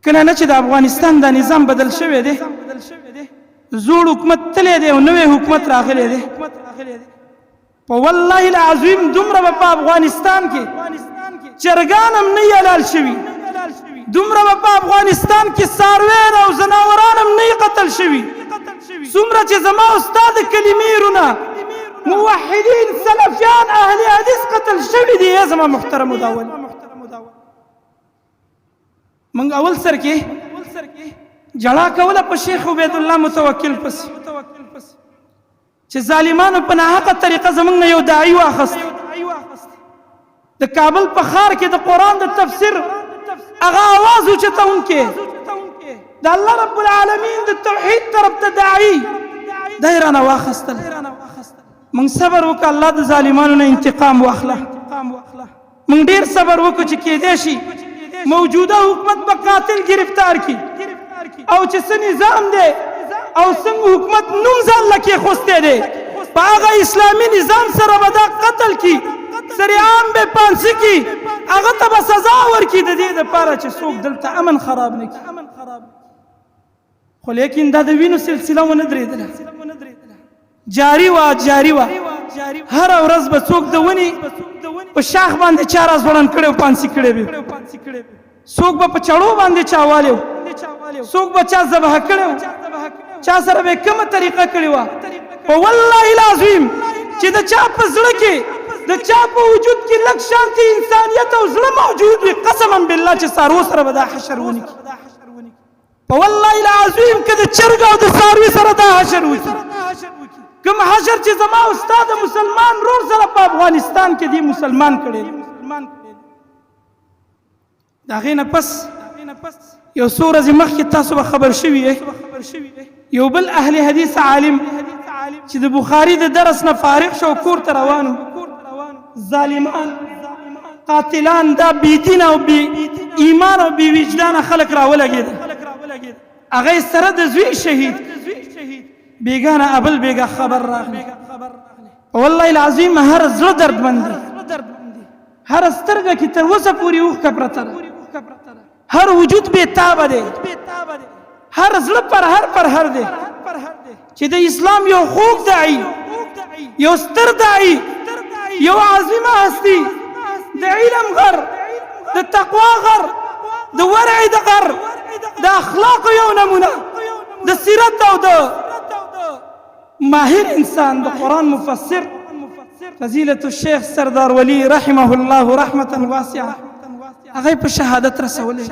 کله نه چې د افغانستان دا نظام بدل شوی دی، زوړ حکومت تللی دی او نوی حکومت راغلی دی، په والله العظیم دومره به په افغانستان کې چرګان هم نه حلال شوي، دومره به په افغانستان کې څارویان او ځناوران هم نه قتل شوي، څومره چې زما او ستا د کلمې رونه موحدین سلفیان اهل حدیث قتل شوي دي. زما محترمو، دا ولې؟ موږ اول سر کې جړا کوله په شیخ عبید الله متوکل پس چې ظالمانو په ناحقه طریقه زمونږ نه یو داعي واخست. د کابل په ښار کې د قرآن د تفسیر هغه اواز اوچتونکی، د الله رب العالمین د توحید طرف ته داعي، دا یې رانه واخیستل. موږ صبر وکړه، الله د ظالمانو نه انتقام واخله. موږ ډیر صبر وکړو چې کېدای شي موجوده حکومت به قاتل گرفتار کی، او چې څه نظام دی او څنګه حکومت نوم ځان لکه خوستی دی، په هغه اسلامي نظام سره به دا قتل کی، سرعام به پانسی کی، هغه ته به سزا ورکي، د دې دپاره چې څوک دلته امن خراب نه کړي. خو لیکن دا د وینو سلسله ونه درېدله، جاری وه، جاری وه. هره ورځ به څوک د ونې په شاخ باندې چا را ځوړند کړی او پانسي کړی وي، څوک به په چړو باندې چا والی، څوک به چا ذبح کړی، چا سره به کومه طریقه کړې وه. په والله العظیم چې د چا په زړه کې، د چا په وجود کې لږ شانتي انسانیت او زړه موجود وي، قسما بالله چې څاروو سره به دا حشر ونکړي. په والله العظیم که د چرګ او د څاروي سره دا حشر وکړي، کوم حشر چې زما او ستا د مسلمان ورور سره په افغانستان کې دی مسلمان کړی. د هغې نه پس یو څو ورځې مخکې تاسو به خبر شوي، یو بل اهل حدیث عالم چې د بخاري د درس نه فارغ شو، کور ته روان، ظالمان قاتلان دا بې دینه او بې ایمان او بې وجدانه خلک راولګېدل، هغه یې سره د زوی شهید. بیګانه ابل بیګا خبر راغلی. والله العظیم هر زړه دردمند دی، هر سترګه کې تر اوسه پورې اوښکه پرته ده، هر وجود بې تابه دی، هر زړه پر هر پر هر دی چې د اسلام یو خوږ داعي، یو ستر داعي، یو عظیمه هستی، د علم غر، د تقوا غر، د ورع د غر، د اخلاق یو نمونه، د سیرت او د ماهر انسان، د قرآن مفسر، فضیلة الشیخ سردار ولی رحمه الله رحمة واسعه، هغه په شهادت رسولې.